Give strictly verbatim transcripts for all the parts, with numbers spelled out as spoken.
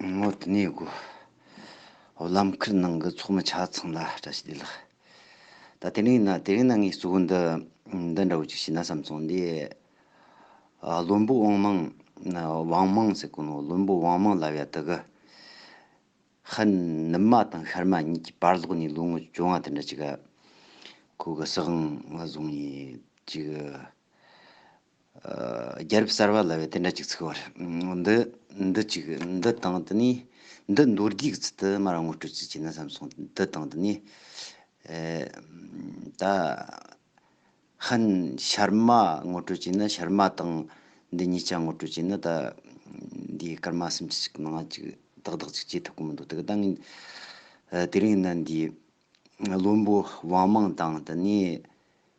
ངོ་དེ་ནས་གོ། ལམ་ཁར་ནང་གི་ཚོགས་མི་ཆ་ཚང་ལ་བཀྲ་ཤིས་བདེ་ལེགས། ད་དེ་རིང་ན་དེ་རིང་ན་ངས་གཙོ་བོ་འདི་འདི་འདྲ་བོ་ཅིག་བྱས་ན་བསམ་སོང་། འདི་ཨ། བློན་པོ་དབང་མང་། དབང་མང་ཟེར་གོ་ནོ། བློན་པོ་དབང་མང་ལབ་ཡ་དེ་གི་ཧན་ནུབ་མ་དང་ཤར་མ་གཉིས་ཀྱི་བར་ལོགས་ནས་ལོ་ངོ་བཅོ་ལྔ་དེ་འདྲ་ཅིག་ག་ཁོ་གི་སྲིད་དབང་བཟུང་ནས་ཅིག་ཨ། རྒྱལ་རབས་གསར་བ་ལབ་ཡ་དེ་འདྲ་ཅིག་ཚུགས་པ་རེད། འདི་འདི་ཅིག་འདི་དང་དེ་ནས་འདི་མདོར་བསྡུས་ཀྱི་ཚུལ་དུ་མར་ངོ་སྤྲོད་ཅིག་བྱས་ན་བསམ་སོང་། འདི་དང་དེ་ནས་ཨེ། ད་ཧན་ཤར་མ་ངོ་སྤྲོད་བྱས་ན། ཤར་མ་དང་འདི་གཉིས་ཆ་ངོ་སྤྲོད་བྱས་ན། ད་འདིའི་སྐར་མ་སུམ་ཅུ་ཅིག་ནང་ཅིག་ཏག་ཏག་ཅིག་བྱེད་ཐུབ་ཀྱི་མི་འདུག། དེ་གི་ད་ངས་ཨ། དེ་རིང་ན་འདི་བློན་པོ་དབང་མང་དང་དེ་ནས་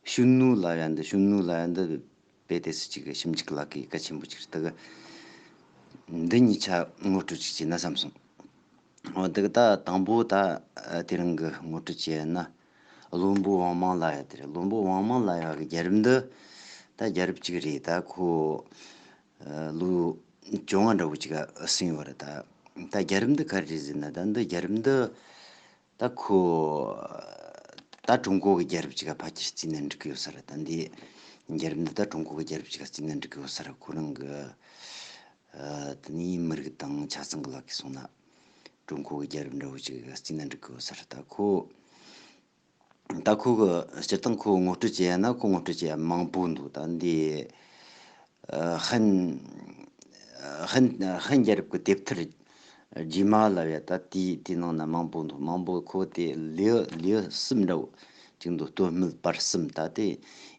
ཤུ་ནུ་ལབ་ཡ་འདི། ཤུ་ནུ་ལབ་ཡ་འདི་དཔེ་དེ་སུ་ཅིག་གི་ཞིབ་འཇུག་ལ་གི་གལ་ཆེན་པོ་ཅིག་རེད། དེ་གི་འདི་གཉིས་ཆ་ངོ་སྤྲོད་ཅིག་བྱས་ན་བསམ་སོང་། འོ་དེ་གི་ད་དང་པོ་ད་ཨ། དེ་རིང་གི་ངོ་སྤྲོད་བྱས་ན་བློན་པོ་དབང་མང་ལབ་ཡ་དེ་རེད། བློན་པོ་དབང་མང་ལབ་ཡ་གི་རྒྱལ་རབས་འདི་ད་རྒྱལ་རབས་ཅིག་རེད། ད་ཁོ་ཨ། ལོ་བཅོ་ལྔ་འདྲ་བོ་ཅིག་ག་སོན་ཡོད་རེད། ད་ད་རྒྱལ་རབས་འདི་ག་རེ་རེད་ཟེར་ན། ད་འདི་རྒྱལ་རབས་འདི་ད་ཁོ་ད་ཀྲུང་གོ་གི་རྒྱལ་རབས་ཅིག་ག་ཕལ་ཆེར་བརྩིས་ན་འགྲིག་གི་ཡོད་ས་རེད། ད་འདི་རྒྱལ་རབས་འདི་ད་ཀྲུང་གོ་གི་རྒྱལ་རབས་ཅིག་ག་བརྩིས་ན་འགྲིག་གི་ཡོད་ས་རེད། ཁོ་རང་གི་ཨ། དེ་ནས་མི་རིགས་དང་ཆ་ཚང་གི་ལག་གིས་སོང་ན་ཀྲུང་གོ་གི་རྒྱལ་རབས་འདྲ་བོ་ཅིག་ག་བརྩིས་ན་འགྲིག་གི་ཡོད་ས་རེད། ད་ཁོ་ད་ཁོ་གི་སྤྱིར་བཏང་ཁོ་ངོ་སྤྲོད་བྱེད་ཡ་ན་ཁོ་ངོ་སྤྲོད་བྱེད་ཡ་མང་པོ་འདུག། ད་འདི་ཨ། ཧན་ཧན་ཧན་རྒྱལ་རབས་ཀྱི་དེབ་ཐེར་རྗེས་མ་ལབ་ཡ་ད་དེའི་དེའི་ནང་ན་མང་པོ་འདུག། མང་པོ་ཁོ་དེ་ལེའུ་ལེའུ་གསུམ་འདྲ་བོ་ཅིག་འདུག། སྟོད་སྨད་བར་གསུམ། ད་དེ་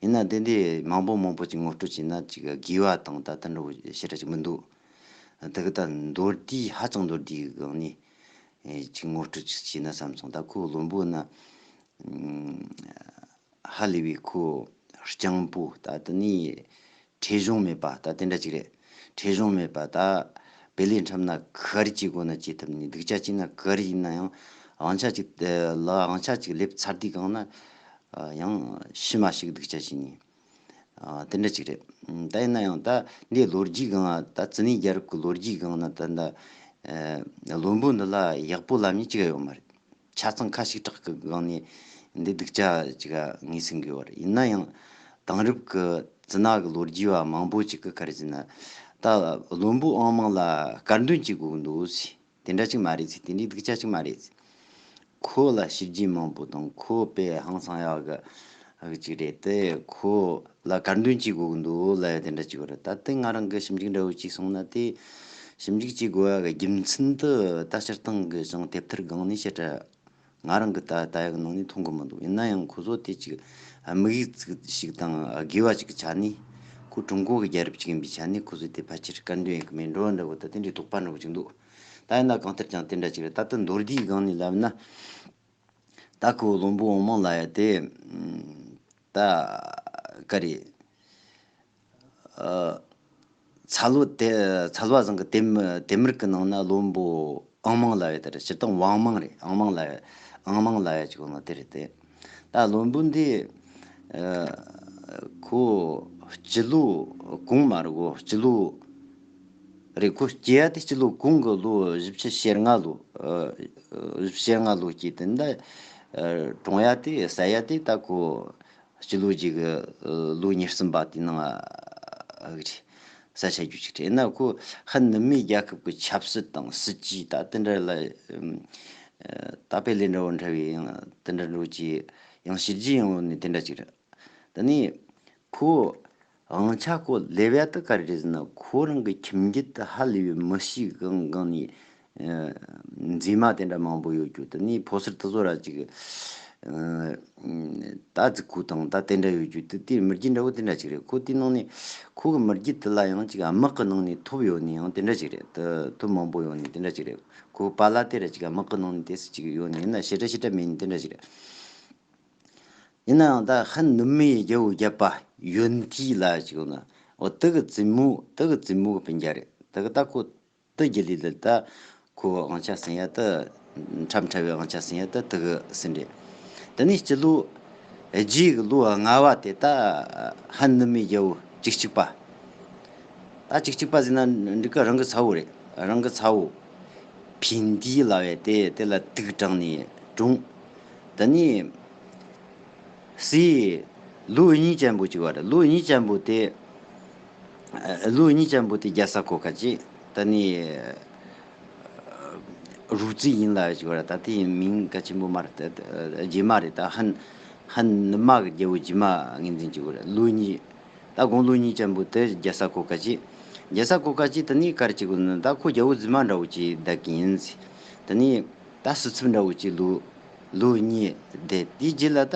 ཡིན་ན་དེ་འདི་མང་པོ་མང་པོ་ཅིག་ངོ་སྤྲོད་བྱས་ན་ཅིག་དགོས་པ་དང་ད་དེ་འདྲ་བོ་ཞེ་དྲག་ཅིག་མི་འདུག། དེ་གི་ད་མདོར་བསྡུས། ཧ་ཅང་མདོར་བསྡུས་ཀྱི་སྒང་ནས་ཨེ། ཅིག་ངོ་སྤྲོད་ཅིག་བྱས་ན་བསམ་སོང་། ད་ཁོ་བློན་པོ་ན་ཧ་ལས་པའི་ཁོ་སྤྱང་པོ། ད་དེ་ནས་ཁྲེལ་གཞུང་མེད་པ་ད་དེ་འདྲ་ཅིག་རེད། ཁྲེལ་གཞུང་མེད་པ། ད་དཔེ་ལེན་འཁྲབ་ན་ག་རེ་བྱེད་དགོས་ན་བྱེད་ཐུབ་ནས། སྡུག་ཅག་བྱས་ན་ག་རེ་ཡིན་ན་ཡང་དབང་ཆ་ཅིག་ལ་དབང་ཆ་ཅིག་སླེབས་ཚར་དུས་སྒང་ན་ཡང་ཤི་མ་ཤི་སྡུག་ཅག་བྱས་ནས། ཨ། དེ་འདྲ་ཅིག་རེད། ད་ཡིན་ན་ཡང་ད་འདིའི་ལོ་རྒྱུས་སྒང་ད་ཙི་ནི་རྒྱལ་རབས་ཀྱི་ལོ་རྒྱུས་སྒང་ན་ད་ད་ཨ། བློན་པོ་འདི་ལ་ཡག་པོ་ལབ་མཁན་གཅིག་ཡོད་མ་རེད། ཆ་ཚང་ཁ་ཞེ་དྲག་གི་སྒང་ནས་འདི་སྡུག་ཅག་ཅིག་ངོས་ཟིན་གི་ཡོད་རེད། ཡིན་ན་ཡང་དེང་རབས་ཀྱི་ཙི་ན་གི་ལོ་རྒྱུས་པ་མང་པོ་ཅིག་གིས་ག་རེ་ཟེར་ན། ད་བློན་པོ་དབང་མང་ལ་དཀར་འདོན་བྱེད་དགོས་ཀྱི་འདུག་ཟེར། དེ་འདྲ་ཅིག་མ་རེད་ཟེར། དེ་འདྲའི་སྡུག་ཅག་ཅིག་མ་རེད་ཟེར། ཁོ་ལ་བྱས་རྗེས་མང་པོ་དང་། ཁོ་དཔེ་ཧང་སང་ཡག་གི་ཨ་གི་ཅིག་རེད་དེ། ཁོ་ལ་དཀར་འདོན་བྱེད་དགོས་ཀྱི་འདུག་ལབ་ཡ་དེ་འདྲ་ཅིག་ཡོད་རེད། ད་དེ་ང་རང་གི་ཞིབ་འཇུག་འདྲ་བོ་ཅིག་སོང་ན། དེ་ཞིབ་འཇུག་བྱེད་དགོས་ཡ་གི་རྒྱུ་མཚན་དེ་ད་སྤྱིར་བཏང་གི་ཅང་དེབ་ཐེར་སྒང་ནས་བཤད་གྲྭ་ང་རང་གི་ད་ལྟ་ཡག་ནང་ནས་མཐོང་གི་མི་འདུག། ཡིན་ན་ཡང་ཁོ་ཚོ་དེ་ཅིག་དམིགས་ཡུལ་ཅིག་དང་དགོས་པ་ཅིག་གི་ཆ་ནས། ཁོ་ཀྲུང་གོ་གི་རྒྱལ་རབས་ཅིག་ཡིན་པའི་ཆ་ནས་ཁོ་ཚོས་དེ་ཕལ་ཆེར་དཀར་འདོན་ཡེད་གི་མེད་འགྲོ་འདྲ་བོ། ད་དེ་འདྲའི་དོགས་པ་འདྲ་བོ་ཅིག་འདུག། ད་ཡིན་ན་གང་ལྟར་ཀྱང་དེ་འདྲ་ཅིག་རེད། ད་ལྟ་མདོར་བསྡུས་སྒང་ནས་ལབ་ན། ད་ཁོ་བློན་པོ་དབང་མང་ལབ་ཡ་དེ་ད་ག་རེ། ཨ། ཚལ་བ་དེ། ཚལ་བ་ཚང་གི་དེ་མི་དེ་མི་རིགས་ཀྱི་ནང་ན་བློན་པོ་ཨང་མང་ལབ་ཡ་དེ་རེད། སྤྱིར་བཏང་ཝང་མང་རེད། ཨང་མང་ལབ་ཡ། ཨང་མང་ལབ་ཡ་ཅིག་ཡོད་ན་དེ་རེད་དེ། ད་བློན་པོ་འདི་ཨ། ཁོ་སྤྱི་ལོ་གོང་མ་རེད་གོ། སྤྱི་ལོ་རེད། ཁོ་སྐྱེས་ཡ་དེ་སྤྱི་ལོ་གོང་གི་ལོ་བཞི་བཅུ་ཞེ་ལྔ་ལོ། ཨ། བཞི་བཅུ་ཞེ་ལྔ་ལོ་སྐྱེས་དེ། འདི་ཨ། གྲོངས་ཡ་དེ་ཟ་ཡ་དེ་ད་ཁོ་སྤྱི་ལོ་རྒྱུས་ཀྱི་ལོ་ཉེར་གསུམ་པ་དེའི་ནང་ཨ་གི་རེད། ས་ཆ་རྒྱུས་ཅིག་རེད། ཡིན་ན་ཁོ་ཧན་ནུབ་མའི་རྒྱལ་ཁབ་ཀྱི་ཆབ་སྲིད་དང་སྲིད་ཇུས་ད་དེ་འདྲ་ལ་ཨམ། ཨ། ད་དཔེ་ལེན་འདྲ་བོ་འདྲ་བའི་ཡང་དེ་འདྲ་འདྲ་བོ་ཅིག་ཡང་བྱས་རྗེས་ཡོད་ནི་དེ་འདྲ་ཅིག་རེད། དེ་ནས་ཁོ་དབང་ཆ་ཁོ་སླེབས་ཡ་དེ་ག་རེ་རེད་ཟེར་ན། ཁོ་རང་གི་ཁྱིམ་རྒྱུད་དེ་ཧ་ལས་པའི་མི་གཤིས་སྒང་སྒང་ནས། ཨ། མཛེས་མ་དེ་འདྲ་མང་པོ་ཡོད་རྒྱུ། དེ་ནས་ཕོ་གསར་དེ་ཚོ་ར་ཅིག་ཨ། ད་རྫིག་པོ་དང་ད་དེ་འདྲ་ཡོད་རྒྱུ་དེ། དེའི་མི་རྒྱུད་འདྲ་བོ་དེ་འདྲ་ཅིག་རེད། ཁོ་དེའི་ནང་ནས་ཁོ་གི་མི་རྒྱུད་དེ་ལ་ཡང་ཅིག་དམག་གི་ནང་ནས་ཐོབ་ཡོད་ནི་ཡང་དེ་འདྲ་ཅིག་རེད། དེ་ཐོབ་མང་པོ་ཡོད་ནི་དེ་འདྲ་ཅིག་རེད། ཁོ་པཱ་ལགས་དེ་ར་ཅིག་དམག་གི་ནང་ནས་དེ་སུ་ཅིག་ཡོད་ནི་ཡིན་ན་ཞེ་དྲག་ཞེ་དྲག་མེད་ནི་དེ་འདྲ་ཅིག་རེད། ཡིན་ནའང་ད་ཧན་ནུབ་མའི་རྒྱལ་པོ་བརྒྱད་པ་ཡོན་ཏི་ལབ་ཅིག་ཡོད་ན། འོ་དེ་གི་བཙུན་མོ། དེ་གི་བཙུན་མོ་གི་སྤུན་ཀྱག་རེད། དེ་གི་ད་ཁོ་དེ་རྒྱུད་ལས་ལ་ད་ཁོ་དབང་ཆ་ཟིན་ཡ་དེ། འཁྲབ་འཁྲབ་པའི་དབང་ཆ་ཟིན་ཡ་དེ་དེ་གི་ཟིན་རེད། དེ་ནས་སྤྱི་ལོ་རྗེས་གི་ལོ་ལྔ་བ་དེ་ད་ཧན་ནུབ་མའི་རྒྱལ་པོ་བཅུ་གཅིག་པ། ད་བཅུ་གཅིག་པ་ཟེར་ན་འགྲིག་གི། རང་གི་ཚ་བོ་རེད། རང་གི་ཚ་བོ། ཕིན་དི་ལབ་ཡས་དེ་དེ་ལ་དུག་དྲངས་ནས་བཀྲོངས། དེ་ནས་སུའི་ལུའུ་གཉིས་ཅན་པོ་ཅིག་ཡོད་རེད། ལུའུ་གཉིས་ཅན་པོ་དེ། ཨ། ལུའུ་གཉིས་ཅན་པོ་དེ་རྒྱལ་ས་གོ་ཁ་ཅིག་ད་ནི་རུ་རྩི་ཡིན་ལ་ཞིག་བར་ད་དེ་ཡིན་མིང་གལ་ཆེན་པོ་མ་རེད། ད་རྗེས་མ་རེད། ད་ཧན་ཧན་ནུ་མ་གི་རྒྱལ་པོ་རྗེས་མ་ངོས་འཛིན་གྱི་བར་ལུའུ་གཉིས། ད་དགུང་ལོ་གཉིས་ཅན་པོ་དེ་རྒྱལ་ས་གོ་ཁ་ཅིག་རྒྱལ་ས་གོ་ཁ་ཅིག་དེ་ནི་ག་རེ་བྱེད་དགོས་ན། ད་ཁོ་རྒྱལ་པོ་རྫུན་མ་འདྲ་བོ་ཅིག་བསྡད་ཀྱི་ཡིན་ཟེར། དེ་ནི་ད་སི་ཚབ་འདྲ་བོ་ཅིག་ལུའུ་ལུའུ་གཉིས་བསྡད། དེའི་རྗེས་ལ་ད་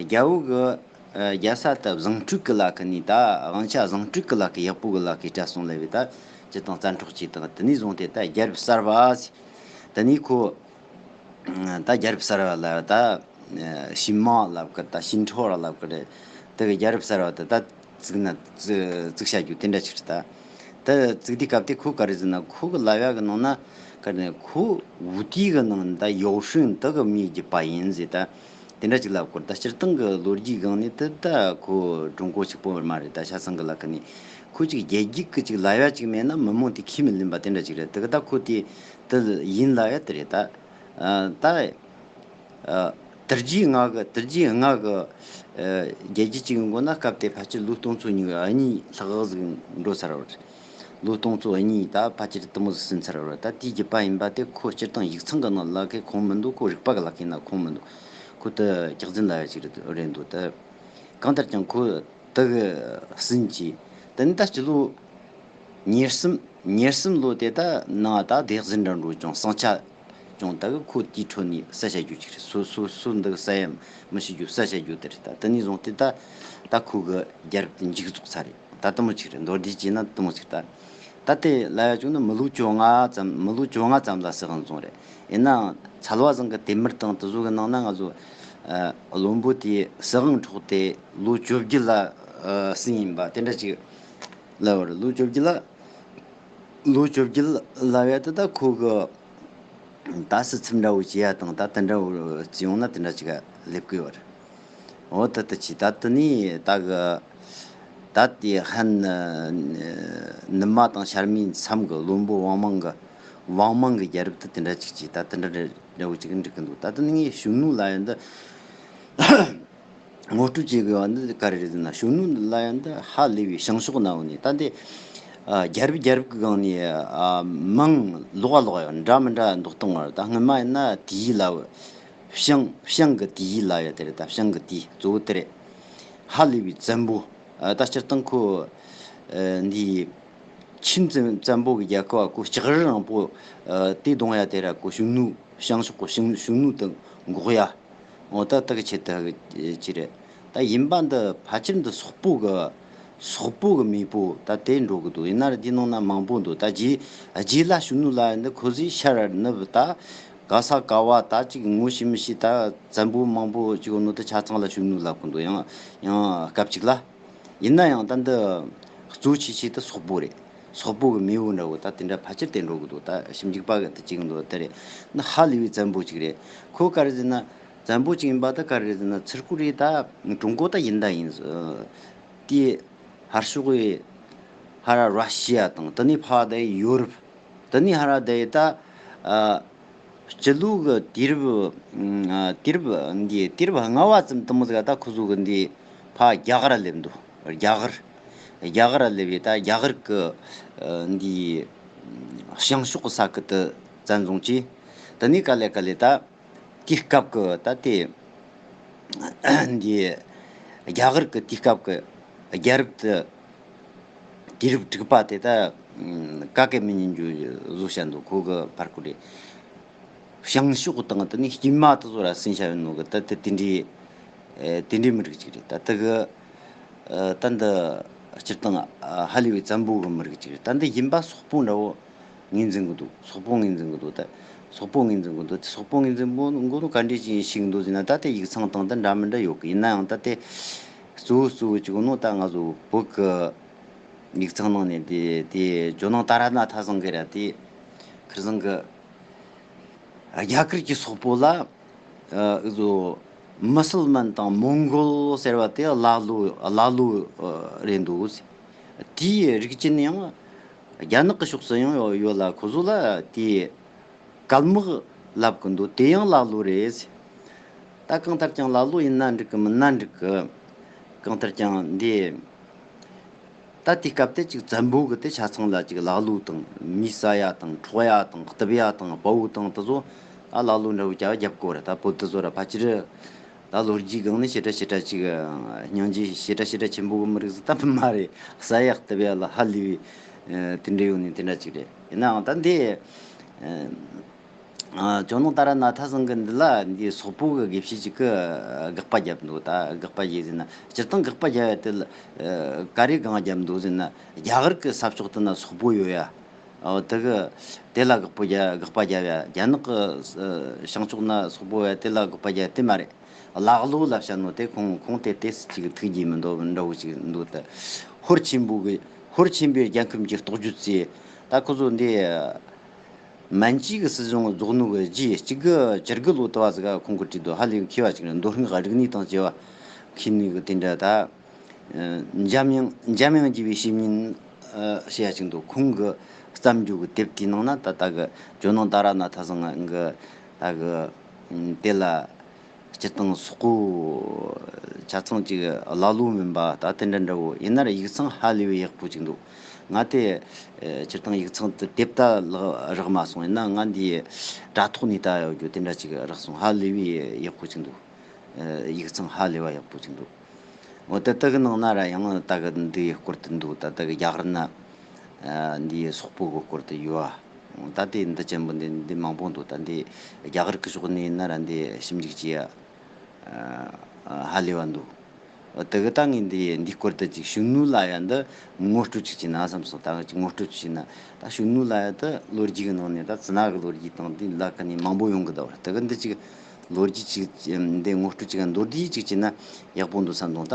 རྒྱལ་པོ་གི་ཨ། རྒྱལ་ས་ད་བཟང་སྤྲུལ་གི་ལ་ཁ་ནས། ད་དབང་ཆ་བཟང་སྤྲུལ་གི་ལ་ཁ། ཡག་པོ་གི་ལ་ཁ་སྤྲད་སོང་ལབ་པས། ད་སྤྱིར་བཏང་བཙན་འཕྲོག་བྱས་དང་། དེ་ནས་བཟུང་སྟེ་ད་རྒྱལ་རབས་གསར་བ་ཟེར། དེ་ནས་ཁོ་ད་རྒྱལ་རབས་གསར་བ་ལ་ད་ཨ། ཞིན་མང་ལབ་ཀི་རེད། ད་ཞིན་ཁྲོ་ར་ལབ་ཀི་རེད། དེ་གི་རྒྱལ་རབས་གསར་བ་དེ་ད་བཙུགས་ན་བཙུགས་བཙུགས་བྱ་རྒྱུ་དེ་འདྲ་ཅིག་རེད། ད་དེ་བཙུགས་དུས་སྐབས་དེ་ཁོ་ག་རེ་ཟེར་ན། ཁོ་གི་ལབ་ཡ་གི་ནང་ན་ག་རེ་ཟེར་ན། ཁོ་ཝུ་ཏི་གི་ནང་ད་ཡའོ་ཧྲུན་དེ་གི་མིས་བརྒྱུད་པ་ཡིན་ཟེར། ད་དེ་འདྲ་ཅིག་ལབ་ཀི་རེད། ད་སྤྱིར་བཏང་གི་ལོ་རྒྱུས་སྒང་ནས་དེ་ད་ཁོ་ཀྲུང་གོ་གཅིག་པོ་མ་རེད། ད་ཆ་ཚང་གི་ལ་ཁ་ནས་ཁོ་ཅིག་རྒྱལ་རྒྱུད་གི་ཅིག་ལབ་ཡ་ཅིག་མེད་ན་མི་མང་དེ་ཁས་མི་ལེན་པ་དེ་འདྲ་ཅིག་རེད། དེ་གི་ད་ཁོ་དེ་དེ་ཡིན་ལབ་ཡ་དེ་རེད། ད་ཨ། ད་ཨ། དུར་རྒྱུད་ལྔ་གི་དུར་རྒྱུད་ལྔ་གི་ཨ། རྒྱལ་རྒྱུད་ཅིག་ཡིན་དགོས་ན། སྐབས་དེ་ཕལ་ཆེར་ལོ་སྟོང་ཚོ་གཉིས་ཀྱི་གཉིས་ལྷག་ཟིག་འགྲོ་ཚར་བ་རེད། ལོ་སྟོང་ཚོ་གཉིས་ད་ཕལ་ཆེར་དེ་མོ་ཟིག་ཟིན་ཚར་བ་རེད། ད་དེའི་རྒྱུད་པ་ཡིན་པ་དེ་ཁོ་སྤྱིར་བཏང་ཡིག་ཚང་གི་ནང་ལ་ཁེ་ཁུངས་མི་འདུག་ཁོ་རིག་པ་གི་ལ་ཁེ་ན་ཁུངས་མི་འདུག་ཁོ་དེ་སྐྱག་རྫུན་ལབ་ཡ་ཅིག་རེད་འདུག་ད། གང་ལྟར་ཀྱང་ཁོ་དེ་གི་ཟིན་གྱིས། དེ་ནས་ད་སྤྱི་ལོ་ཉེར་གསུམ་ཉེར་གསུམ་ལོ་དེ་ད་ནང་ད་སྡེ་གཟན་འདྲ་འགྲོ་ཀྱང་ཟིང་ཆ་ཀྱང་ད་གི་ཁོ་དེའི་ཁྲོད་ནས་བསད་བྱ་རྒྱུ་ཅིག་རེད། སོ་སོ་སོ་འདི་གི་བསད་ཡ་མི་ཤེས་རྒྱུ་བསད་བྱ་རྒྱུ་དེ་རེད། ད་དེ་ནས་བཟུང་སྟེ་ད་ད་ཁོ་གི་རྒྱལ་རབས་དེ་མཇུག་རྫོགས་ཚར་རེད། ད་དེ་མོ་ཅིག་རེད། མདོར་བསྡུས་བྱས་ན་དེ་མོ་ཅིག་ད་ད་དེ་ལ་ཡ་བྱུང་ན་མི་ལོ་བཅོ་ལྔ་ཙམ། མི་ལོ་བཅོ་ལྔ་ཙམ་ལ་སྲིད་དབང་བཟུང་རེད། ཡིན་ནའང་ཚལ་བ་བཟང་གི་དེ་མུར་དང་དེ་ཚོ་གི་ནང་ན་ང་ཚོ་ཨ། བློན་པོ་དེ་སྲིད་དབང་འཕྲོག་སྟེ་ལོ་བཅོ་བརྒྱད་ལ་ཨ། ཟིན་ཡིན་པ་དེ་འདྲ་ཅིག་ལབ་པ་རེད། ལོ་བཅོ་བརྒྱད་ལ་ལོ་བཅོ་བརྒྱད་ལ་ལབ་ཡ་དེ་ད་ཁོ་གི་ད་སྲིད་ཚབ་འདྲ་བོ་བྱེད་ཡ་དང་ད་དེ་འདྲ་བོ་བྱེད་ཡོང་ན་དེ་འདྲ་ཅིག་སླེབས་དགོས་པ་རེད། འོ་ད་ལྟ་ཅི་ད་ལྟ་ནི་ད་གི་ད་དེ་ཧན་ནུ་མ་དང་ཤར་མའི་མཚམས་ཀྱི་བློན་པོ་ཝང་མང་གི་ཝང་མང་གི་རྒྱལ་རབས་དེ་དེ་འདྲ་ཅིག་ཅིག་ད་དེ་འདྲ་འདྲ་བོ་ཅིག་འགྲིག་གི་འདུག་ད་ལྟ་ནི་ངས་ཞུང་ནུ་ལབ་ཡ་འདི་ངོ་སྤྲོད་བྱེད་དགོས་པ་འདི་ག་རེ་རེད་ཟེར་ན། ཞུང་ནུ་ལབ་ཡ་འདི་ཧ་ལས་པའི་བྱང་ཕྱོགས་ནང་ནས། ད་འདི་ཨ། རྒྱལ་རབས་རྒྱལ་རབས་ཀྱི་སྒང་ནས་ཨ། མིང་ལོགས་ལོགས་ཡང་འདྲ་མི་འདྲ་འདོགས་སྟངས་བར། ད་སྔོན་མ་ཡིན་ན་དེའི་ལབ། བྱང་བྱང་གི་དེའི་ལབ་ཡ་དེ་རེད། ད་བྱང་གི་དེའི་གཙོ་བོ་དེ་རེད། ཧ་ལས་པའི་བཙན་པོ། ཨ། ད་སྤྱིར་བཏང་ཁོ་ཨ། འདི་ཆིན་བཙན་བཙན་པོ་གི་རྒྱལ་ཁབ་བ་ཁོ་ལྕགས་རི་རིང་པོ་ཨ། དེ་རྡུང་ཡ་དེ་ར་ཁོ་ཞུང་ནུ་བྱང་ཕྱོགས་ཁོ་ཞུང་ཞུང་ནུ་དེ་འགོག་ཡ། འོ་ད་དེ་གི་ཆེད་དུ་ཅི་རེད། ད་ཡིན་པ་འདི་ཕལ་ཆེར་འདི་སོག་པོ་གི་སོག་པོ་གི་མེས་པོ་ད་དེ་འགྲོ་གི་འདུག་ཡིན་ན་ར་དེའི་ནང་ན་མང་པོ་འདུག་ད་རྗེས་རྗེས་ལ་ཞུང་ནུ་ལ་འདི་ཁོ་ཚོས་ཤར་ནུབ་ད་ག་ས་ག་བ་ད་ཅིག་ངོ་ཤེས་མི་ཤེས། ད་བཙན་པོ་མང་པོ་ཅིག་ཡོད་ནོ་དེ་ཆ་ཚང་ལ་ཞུང་ནུ་ལབ་གི་འདུག་ཡང་ཡང་སྐབས་ཅིག་ལ། ཡིན་ན་ཡང་ད་འདི་གཙོ་ཆེ་ཆེ་དེ་སོག་པོ་རེད། སོག་པོ་གི་མེས་པོ་འདྲ་བོ་ད་དེ་འདྲ་ཕལ་ཆེར་དེ་འགྲོ་གི་འདུག་ད་ཞིབ་འཇུག་པ་གི་དེ་བྱེད་གི་འདུག་དེ་རེད། ནི་ཧ་ལས་པའི་བཙན་པོ་ཅིག་རེད། ཁོ་ག་རེ་ཟེར་ན། བཙན་པོ་ཅིག་ཡིན་པ་ད་ག་རེ་ཟེར་ན། ཚུར་ཁོ་རེད། ད་ཀྲུང་གོ་ད་ཡིན་ད་ཡིན། དེ་ཧར་ཕྱོགས་གི་ཧ་ར་ར་ཤི་ཡ་དང་། དེ་ནས་ཕར་ད་ཡོ་རོབ། དེ་ནས་ཧ་ར་ད་ཡི་ད་ཨ། སྤྱི་ལོ་གི་དུས་རབས་ཨ། དུས་རབས་འདི་དུས་རབས་ལྔ་བ་ཙམ་དེ་མོ་ཟིག་ད་ཁོ་ཚོ་གི་འདི་ཕར་རྒྱ་གར་སླེབས་འདུག་རྒྱ་གར། རྒྱ་གར་སླེབས་ཡི་ད་རྒྱ་གར་གི་ཨ། འདི་བྱང་ཕྱོགས་གི་ས་ཁུལ་དེ་བཙན་བཟུང་བྱས། དེ་ནས་ག་ལེ་ག་ལེ་ད་དེའི་སྐབས་ཀྱི་ད་དེ་འདི་རྒྱ་གར་གྱི་དེའི་སྐབས་ཀྱི་རྒྱལ་རབས་དེ་དུས་རབས་དྲུག་པ་དེ་ད་ག་གེ་མི་ཉན་རྒྱུ་བཟོ་བྱ་འདུག་ཁོ་གི་ཕར་ཁོ་རེ་བྱང་ཕྱོགས་དང་དེ་ནས་དཀྱིལ་མ་དེ་ཚོ་ར་ཟིན་བྱ་ཡོད་ནོ་གི་ད་དེ་དེ་འདྲའི་ཨེ། དེ་འདྲའི་མི་རིགས་ཅིག་རེད། ད་དེ་གི་ཨ། ད་འདི་སྤྱིར་བཏང་ཨ། ཧ་ལས་པའི་བཙན་པོ་གི་མི་རིགས་ཅིག་རེད། ད་འདི་ཡིན་པ་སོག་པོ་འདྲ་བོ་ངོས་འཛིན་གི་འདུག་སོག་པོ་ངོས་འཛིན་གི་འདུག་ད་སོག་པོ་ངོས་འཛིན་གི་འདུག་ད་སོག་པོ་ངོས་འཛིན་པོ་མགོ་ནོ་ག་འདྲས་ཅིག་ཤིག་འདུག་ཟེར་ན། ད་དེ་ཡིག་ཚང་དང་ད་འདྲ་མི་འདྲ་ཡོད་གི་ཡིན་ན་ཡང་ད་དེ་གཙོ་བོ་གཙོ་བོ་ཅིག་ནོ་ད་ང་ཚོ་བོད་གི་ཡིག་ཚང་ནང་ནས་དེ་དེ་ཇོ་ནང་ཏཱ་ར་ནཱ་ཐ་ཚང་གི་ར་དེ་ཁིར་ཚང་གི་རྒྱ་གར་གྱི་སོག་པོ་ལ། ཨ། འུ་ཚོ་མུ་སུལ་མན་དང་མོང་གོལ་ཟེར་བ་དེ་ཀླ་ཀློ་ཀླ་ཀློ་རེད་འདུག་དེའི་རིགས་ཅན་ཡང་རྒྱ་ནག་གི་ཕྱོགས་སུ་ཡང་ཡོད་ལ། ཁོ་ཚོ་ལ་དེའི་ སྐལ་མག་ལབ་གི་འདུག་དེ་ཡང་ཀླ་ཀློ་རེད། ད་གང་ལྟར་ཀྱང་ཀླ་ཀློ་ཡིན་ན་འགྲིག་གི་མིན་ན་འགྲིག་གི། གང་ལྟར་ཀྱང་འདི། ད་དེའི་སྐབས་དེ་ཅིག་བཙན་པོ་གི་དེ་ཆ་ཚང་ལ་ཅིག་ཀླ་ཀློ་དང་མི་ཟ་ཡ་དང་འཕྲོག་ཡ་དང་གཏུབ་ཡ་དང་དཔའ་བོ་དང་དེ་ཚོ་ད་ཀླ་ཀློ་འདྲ་བོ་བྱ་བ་རྒྱབ་དགོས་རེད། ད་བོད་དེ་ཚོ་ར་ཕལ་ཆེར་ད་ལོ་རྒྱུས་སྒང་ནས་ཞེ་དྲག་ཞེ་དྲག་ཅིག་སྙིང་རྗེ་ཞེ་དྲག་ཞེ་དྲག་ཆེན་པོ་གི་མི་རིགས་ཟིག་ད་མ་རེད། ཟ་ཡ་གཏུབ་ཡ་ལ་ཧ་ལས་པའི་དེ་འདྲ་ཡོད་ནི་དེ་འདྲ་ཅིག་རེད། ཡིན་ནའང་ད་འདི། ཨ། ཇོ་ནང་ཏཱ་ར་ནཱ་ཐ་ཚང་གི་འདི་ལ་འདི་སོག་པོ་གི་དགེ་བཤེས་ཅིག་གིས་དགག་པ་བརྒྱབ་འདུག་ད་དགག་པ་བརྒྱབ་ཟེར་ན། སྤྱིར་བཏང་དགག་པ་བརྒྱབ་ཡ་དེ་ལ་ག་རེ་གང་བརྒྱབ་འདུག་ཟེར་ན། རྒྱ་གར་གི་ས་ཕྱོགས་དེ་ན་སོག་པོ་ཡོད་ཡ། ཨོ་དེ་གི་དེ་ལ་དགག་པ་བརྒྱབ། དགག་པ་བརྒྱབ་ཡ། རྒྱ་ནག་གི་བྱང་ཕྱོགས་ན་སོག་པོ་ཡོད་ཡ། དེ་ལ་དགག་པ་བརྒྱབ་ཡ་དེ་མ་རེད། ཀླ་ཀློ་ལབ་བྱ་ནོ་དེ་ཁོང་ཁོང་དེ་དེ་ཅིག་ཐུགས་རྗེ་མི་འདུག་འདྲ་བོ་ཅིག་འདུག་ད་ཧོར་ཆེན་པོ་གི་ཧོར་ཆེན་པོའི་རྒྱལ་ཁམས་ཀྱི་རྟོགས་བརྗོད་ཅེས། ད་ཁོ་ཚོ་འདི། མན་ཇུའི་གི་སྲིད་གཞུང་རྫོགས་ནོ་གི་རྗེས་གཅིག་དགུ་བཅུ་དགུ་ལོ་དུ་བ་ཟིག་ག་ཁོང་གི་བྲིས་འདུག་ཧ་ལས་མཁས་པ་ཅིག་རེད། མདོ་སྔགས་རིག་གནས་དང་བཅས་པ་མཁས་ནི་གི་དེ་འདྲ་ད། འཇམ་དབྱངས་འཇམ་དབྱངས་རྒྱལ་བའི་བཤེས་གཉེན་ཞེས་ཡ་ཅིག་འདུག་ཁོང་གི་བརྩམས་རྒྱུ་གི་དེབ་དེའི་ནང་ན་ད་ལྟ་གི་ཇོ་ནང་ཏཱ་ར་ནཱ་ཐ་ཚང་གི་ད་གི་དེ་ལ། སྤྱིར་བཏང་སོག་པོ་ཆ་ཚང་ཅིག་ཀླ་ཀློ་མིན་པ་ད་དེ་འདྲ་འདྲ་བོ་ཡིན་ན་ར་ཡིག་ཚང་ཧ་ལས་པའི་ཡག་པོ་ཅིག་འདུག་ང་དེ་སྤྱིར་བཏང་ཡིག་ཚང་དེ་དེབ་ད་ལག་རག་མ་སོང་། ཡིན་ན་ང་འདི་དྲ་ཐོག་ནས་ལྟ་ཡོད་རྒྱུ་དེ་འདྲ་ཅིག་རག་སོང་། ཧ་ལས་པའི་ཡག་པོ་ཅིག་འདུག་ཡིག་ཚང་ཧ་ལས་པ་ཡག་པོ་ཅིག་འདུག་འོ་ད་ལྟ་གི་ནང་ན་ར་ཡང་ད་གི་འདིའི་སྐོར་དུ་འདུག་ད་ལྟ་གི་རྒྱ་གར་ན་འདིའི་སོག་པོ་གི་སྐོར་དུ་ཡོད་ཨ། ད་དེ་འདི་ཅན་པོ་འདི་འདི་མང་པོ་འདུག་ད་འདི་རྒྱ་གར་གི་ཕྱོགས་ནས་ཡིན་ན་ར་འདི་ཞིབ་འཇུག་བྱེད་ཡ་ཧ་ལས་པ་འདུག་དེ་གི་ད་ངས་འདི་འདི་སྐོར་དུ་ཅིག་ཤུང་ནུ་ལ་ཡ་འདི་ངོ་སྤྲོད་ཅིག་བྱས་ན་བསམ་སོང་། ད་ཅིག་ངོ་སྤྲོད་ཅིག་བྱས་ན། ད་ཤུང་ནུ་ལ་ཡ་དེ་ལོ་རྒྱུས་ཀྱི་ནང་ནས་ད་ཙི་ན་གི་ལོ་རྒྱུས་དང་འདི་ལ་ཁ་ནས་མང་པོ་ཡོང་གི་འདུག་དེ་གི་འདི་ཅིག་ལོ་རྒྱུས་ཅིག་འདི་ངོ་སྤྲོད་ཅིག་མདོར་བསྡུས་ཅིག་བྱས་ན་ཡག་པོ་འདུག་བསམ་སོང་། ད་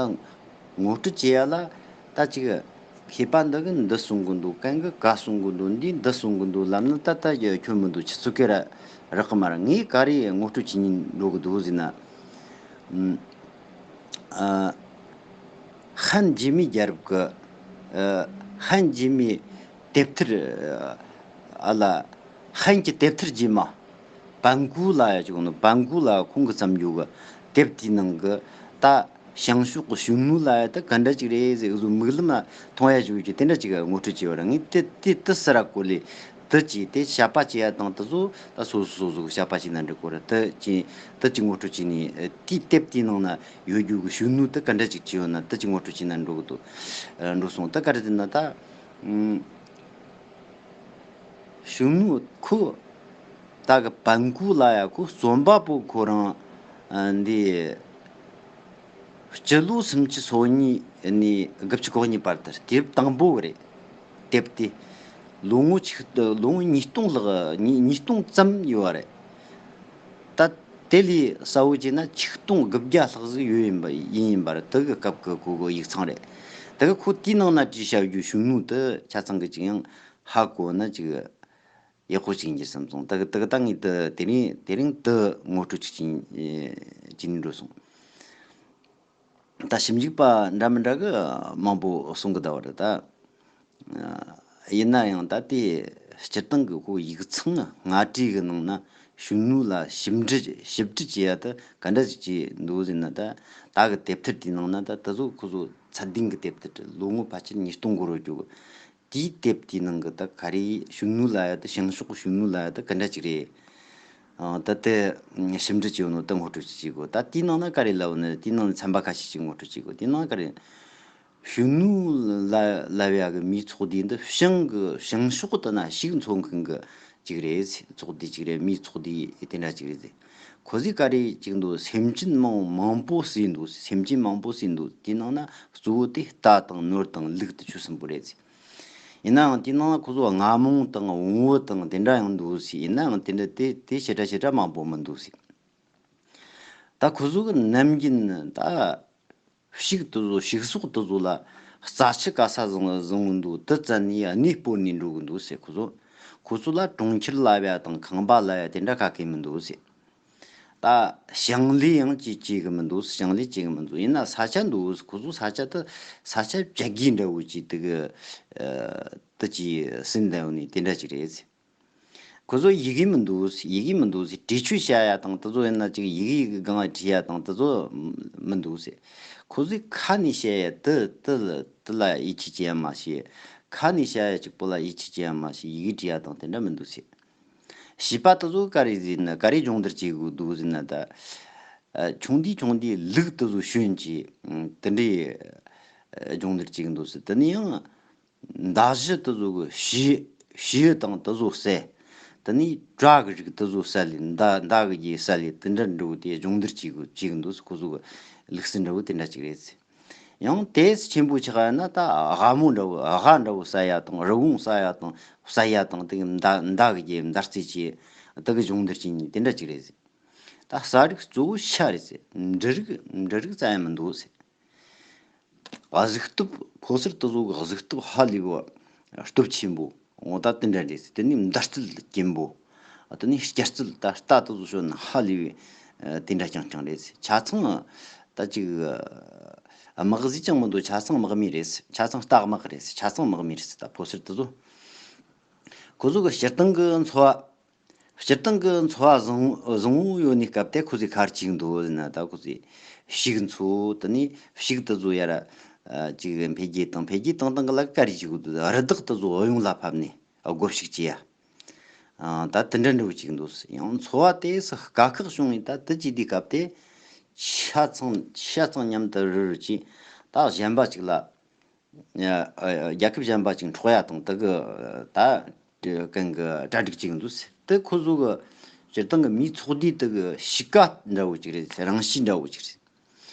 ངོ་སྤྲོད་བྱེད་ཡ་ལ་ད་ཅིག་མཁས་པ་འདི་གིས་འདི་གསུང་གི་འདུག་གན་གིས་ག་གསུང་གི་འདུག་འདིས་འདི་གསུང་གི་འདུག་ལབ་ན་ད་ལྟ་ཁྱོན་མི་འདུག་ཁྱེད་ཚོ་གིས་ར་རག་གི་མ་རེད། ངས་ག་རེ་ངོ་སྤྲོད་བྱེད་སྙིང་འདོད་གི་འདུག་ཟེར་ན། ཨུམ། ཨ། ཧན་རྗེས་མའི་རྒྱལ་རབས་ཀྱི། ཨ། ཧན་རྗེས་མའི་དེབ་ཐེར། ཨ་ལ། ཧན་གྱི་དེབ་ཐེར་རྗེས་མ། པན་ཀུ་ལ་ཡ་ཅིག་ནི་པན་ཀུ་ལ་ཁོང་གིས་བརྩམས་རྒྱུ་གི་དེབ་དེའི་ནང་གི་ད་བྱང་ཕྱོགས་ཀྱི་ཤུང་ནུ་ལ་ཡ་ད་ག་འདྲ་ཅིག་རེད་ཟེར་བཟོ་མིག་ལམ་ལ་མཐོང་ཡ་ཞིག་ཡོད་ཀྱི་དེ་འདྲ་ཅིག་ངོ་སྤྲོད་བྱས་པ་རེད། ངས་དེ་དེ་དེ་སུ་ར་གོ་ལེ། དེ་ཅི་དེ་བཤད་པ་བྱེད་ཡ་དང་དེ་ཚོ་ད་སོ་སོ་སོ་སོ་གི་བཤད་པ་བྱས་ན་འགྲིག་གོ་རེད། དེ་ཅི་དེ་ཅི་ངོ་སྤྲོད་བྱས་ནས་དེའི་དེབ་དེའི་ནང་ན་ཡོད་རྒྱུ་གི་ཤུང་ནུ་དེ་ག་འདྲ་ཅིག་བྱས་ཡོད་ན་དེ་ཅི་ངོ་སྤྲོད་བྱས་ན་འགྲོ་གི་འདུག་འགྲོ་སོང་། དེ་ག་རེ་ཟེར་ན་ད། ཨུམ། ཤུང་ནུ་ཁོ་ད་གི་པན་ཀུ་ལ་ཡ་ཁོ་རྩོམ་པ་པོ་ཁོ་རང་འདི། སྤྱི་ལོ་སུམ་ཅུ་སོ་གཉིས་ནས་དགུ་བཅུ་གོ་གཉིས་བར་དུ་དེབ་དང་པོ་གི་རེད། དེབ་དེ་ལོ་ངོ་ཆིག་ལོ་ངོ་ཉིས་སྟོང་ལྷག་ཉིས་ཉིས་སྟོང་ཙམ་ཡོད་པ་རེད། ད་དེ་ལས་གསལ་བོ་བྱས་ན་ཆིག་སྟོང་དགུ་བརྒྱ་ལྷག་ཟིག་ཡོད་ཡིན་པ་ཡིན་ཡིན་པ་རེད། དེ་གི་སྐབས་ཀྱི་ཁོ་གི་ཡིག་ཚང་རེད། དེ་གི་ཁོ་དེའི་ནང་ན་བྲིས་བཞག་རྒྱུ་ཤུང་ནུ་དེ་ཆ་ཚང་གི་ཅིག་ཡང་ཧ་གོ་ན་ཅིག་ཡག་པོ་ཅིག་ཡིན་གྱི་བསམ་སོང་། དེ་གི་དེ་གི་ད་ངས་དེ་དེ་རིང་དེ་རིང་དེ་ངོ་སྤྲོད་ཅིག་བྱས་བྱས་ནས་འགྲོ་སོང་། ད་ཞིབ་འཇུག་པ་འདྲ་མི་འདྲ་གི་མང་པོ་གསུང་གི་བསྡད་པ་རེད་ད། ཡིན་ན་ཡང་ད་ལྟའི་སྤྱིར་བཏང་གི་ཁོ་ཡིག་ཚང་སྔ་གྲས་ཀྱི་ནང་ན་ཤུང་ནུ་ལ་ཞིབ་འབྲི་ཞིབ་འབྲི་བྱེད་ཡ་དེ་ག་འདྲ་ཞིག་བྱས་འདུག་ཟེར་ན། ད་ད་གི་དེབ་ཐེར་དེའི་ནང་ན་ད་དེ་ཚོ་ཁོ་ཚོ་ཚད་ལྡན་གྱི་དེབ་ཐེར་ལོ་ངོ་ཕལ་ཆེར་ཉིས་སྟོང་འགོར་རྒྱུ་གི། དེའི་དེབ་དེའི་ནང་གི་ད་ག་རེ་ཤུང་ནུ་ལ་ཡ་དེ་བྱང་ཕྱོགས་ཀྱི་ཤུང་ནུ་ལ་ཡ་དེ་ག་འདྲ་ཅིག་རེད། ཨ། ད་དེ་ཞིབ་འབྲི་བྱས་ཡོད་ནོ་དེ་ངོ་སྤྲོད་ཅིག་བྱེད་དགོས། ད་དེའི་ནང་ན་ག་རེ་ལབ་ནི། དེའི་ནང་ནས་ཚན་པ་ཁ་ཤས་ཅིག་ངོ་སྤྲོད་བྱེད་དགོས། དེའི་ནང་ག་རེ། ཤུང་ནུ་ལ་ལབ་ཡ་གི་མིའི་ཚོགས་སྡེ་འདི་བྱང་གི་བྱང་ཕྱོགས་དེ་ན་ཞིག་འཚོ་མཁན་གི་ཅིག་རེད། ཚོགས་སྡེ་ཅིག་རེད། མིའི་ཚོགས་སྡེ་དེ་འདྲ་ཅིག་རེད་ཟེར། ཁོ་ཚོས་ག་རེ་ཅིག་འདུག་སེམས་ཅན་མང་མང་པོ་བསད་འདུག་སེམས་ཅན་མང་པོ་བསད་འདུག་དེའི་ནང་ན་གཙོ་བོ་དེ་རྟ་དང་ནོར་དང་ལུག་དེ་ཆོས་གསུམ་པོ་རེད་ཟེར། ཡིན་ནའང་དེའི་ནང་ན་ཁོ་ཚོ་རྔ་མོང་དང་བོང་བུ་དང་དེ་འདྲ་ཡང་འདུག་ཟེར། ཡིན་ནའང་དེ་འདྲ་དེ་དེ་ཞེ་དྲག་ཞེ་དྲག་མང་པོ་མི་འདུག་ཟེར། ད་ཁོ་ཚོ་གི་ནམ་རྒྱུན་ད། ཕྱུགས་དེ་ཚོ་ཕྱུགས་ཟོག་དེ་ཚོ་ལ་རྩྭ་ཆུ་ག་ས་བཟང་བཟང་གི་འདུག་དེ་བཙལ་ནས་གནས་སྤོ་ནས་འགྲོ་གི་འདུག་ཟེར། ཁོ་ཚོ་ཁོ་ཚོ་ལ་གྲོང་ཁྱེར་ལབ་ཡ་དང་ཁང་པ་ལབ་ཡ་དེ་འདྲ་ག་གེ་མི་འདུག་ཟེར། ད་ཞིང་ལས་ཡང་ཅིག་བྱེད་གི་མི་འདུག་ཞིང་ལས་བྱེད་གི་མི་འདུག་ཡིན་ན་ས་ཆ་འདུག་ཁོ་ཚོ་ས་ཆ་དེ་ས་ཆ་བྱ་རྒོད་འདྲ་བོ་ཅིག་དེ་གི་དེ་ཅིག་ཟིན་བསྡད་ཡོད་ནི་དེ་འདྲ་ཅིག་རེད་ཟེར། ཁོ་ཚོ་ཡི་གེ་མི་འདུག་ཡི་གེ་མི་འདུག་ཟེར། བྲིས་ཆོས་བཤད་ཡ་དང་དེ་ཚོ་ཡིན་ན་ཅིག་ཡི་གེ་ཡི་གེ་སྒང་ལ་བྲིས་ཡ་དང་དེ་ཚོ་མི་འདུག་ཟེར། ཁོ་ཚོས་ཁ་ནས་བཤད་ཡ་དེ་དེ་ལ་དེ་ལ་ཡིད་ཆེས་བྱེད་ཡ་མ་བྱེད། ཁ་ནས་བཤད་ཡ་གཅིག་པོ་ལ་ཡིད་ཆེས་བྱེད་ཡ་མ་བྱེད། ཡི་གེ་བྲིས་ཡ་དང་དེ་འདྲ་མི་འདུག་ཟེར། བྱིས་པ་དེ་ཚོ་ག་རེ་ཟེར་ན་ག་རེ་སྦྱོང་བརྡར་བྱེད་དགོས་འདུག་ཟེར་ན། ད་ཆུང་དུས་ཆུང་དུས་ལུག་དེ་ཚོ་ཞོན་གྱིས་དེ་འདྲའི་སྦྱོང་བརྡར་བྱེད་ཀྱི་འདུག་ཟེར། དེ་ནས་ཡང་མདའ་གཞུ་དེ་ཚོ་གི་བྱིའུ་བྱིའུ་དང་དེ་ཚོ་བསད། དེ་ནས་བྲག་གི་རིགས་དེ་ཚོ་བསད་ལས། མདའ་མདའ་གི་རྒྱུ་བསད་ལས། དེ་འདྲ་འདྲ་བོ་དེ་སྦྱོང་བརྡར་བྱེད་དགོས་བྱེད་ཀྱི་འདུག་ཟེར། ཁོ་ཚོ་གི་ལུགས་སྲོལ་འདྲ་བོ་དེ་འདྲ་ཅིག་རེད་ཟེར། ཡང་དེས་ཆེན་པོ་ཆགས་ཡ་ན་ད་སྒ་མོ་འདྲ་བོ་སྒ་འདྲ་བོ་ཟ་ཡ་དང་རི་བོང་ཟ་ཡ་དང་ཟ་ཡ་དང་དེ་གི་མདའ་མདའ་གི་རྒྱུ་མདའ་རྩེད་ཆས་དེ་གི་སྦྱོང་བརྡར་བྱེད་ནི་དེ་འདྲ་ཅིག་རེད་ཟེར། ད་ཟ་རིགས་གཙོ་བོ་ཤ་རེད་ཟེར། འབྲུ་རིགས་འབྲུ་རིགས་རྩ་ཡ་མི་འདུག་ཟེར། གཟུགས་སྟོབས་ཕོ་གསར་དེ་ཚོ་གི་གཟུགས་སྟོབས་ཧ་ལས་པ་སྟོབས་ཆེན་པོ། འོ་ད་དེ་འདྲ་རེད་ཟེར། དེ་ནས་མདའ་རྩལ་སྐྱེན་པོ། དེ་ནས་སྐྱ་རྩལ་ད་རྟ་དེ་ཚོ་ཞོན་ན་ཧ་ལས་པའི་དེ་འདྲ་རྐྱང་རྐྱང་རེད་ཟེར། ཆ་ཚང་ད་ཅིག་དམག་ཟས་ཅང་མི་འདུག་ཆ་ཚང་དམག་མི་རེད་ཟེར། ཆ་ཚང་རྟ་དམག་རེད་ཟེར། ཆ་ཚང་དམག་མི་རེད་ཟེར། ད་ཕོ་གསར་དེ་ཚོ། ཁོ་ཚོ་གི་སྤྱིར་བཏང་གི་འཚོ་བ། སྤྱིར་བཏང་གི་འཚོ་བ་བཟང་བཟང་བོ་ཡོད་ནི་སྐབས་དེ་ཁོ་ཚོས་ག་རེ་བྱེད་ཀྱི་འདུག་ཟེར་ན། ད་ཁོ་ཚོས་ཕྱུགས་འཚོ། དེ་ནས་ཕྱུགས་དེ་ཚོ་ཡར་ཅིག་འཕེལ་རྒྱས་བཏང་། འཕེལ་རྒྱས་བཏང་བཏང་གི་ལ་ག་རེ་བྱེད་ཀྱི་འདུག་རི་དྭགས་དེ་ཚོ་གཡུང་ལ་ཕབ་ནས་བགོ་བཤའ་བྱེད་ཡ། ཨ། ད་དེ་འདྲ་འདྲ་བོ་བྱེད་ཀྱི་འདུག་ཡང་འཚོ་བ་དེ་སུ་དཀའ་ཁག་བྱུང་ཡིན། ད་དེ་བྱེད་དུས་སྐབས་དེ་ཆ་ཚང་ཆ་ཚང་མཉམ་དུ་རུ་རུ་བྱས། ད་གཞན་པ་ཅིག་ལ། ཨ། ཨ། རྒྱལ་ཁབ་གཞན་པ་ཅིག་འཕྲོག་ཡ་དང་དེ་གི་ད་གན་གི་གྲ་སྒྲིག་བྱེད་ཀྱི་འདུག་ཟེར། དེ་ཁོ་ཚོ་གི་སྤྱིར་བཏང་གི་མིའི་ཚོགས་སྡེ་དེ་གི་གཤིས་ཀ་འདྲ་བོ་ཅིག་རེད་ཟེར། རང་གཤིས་འདྲ་བོ་ཅིག་རེད།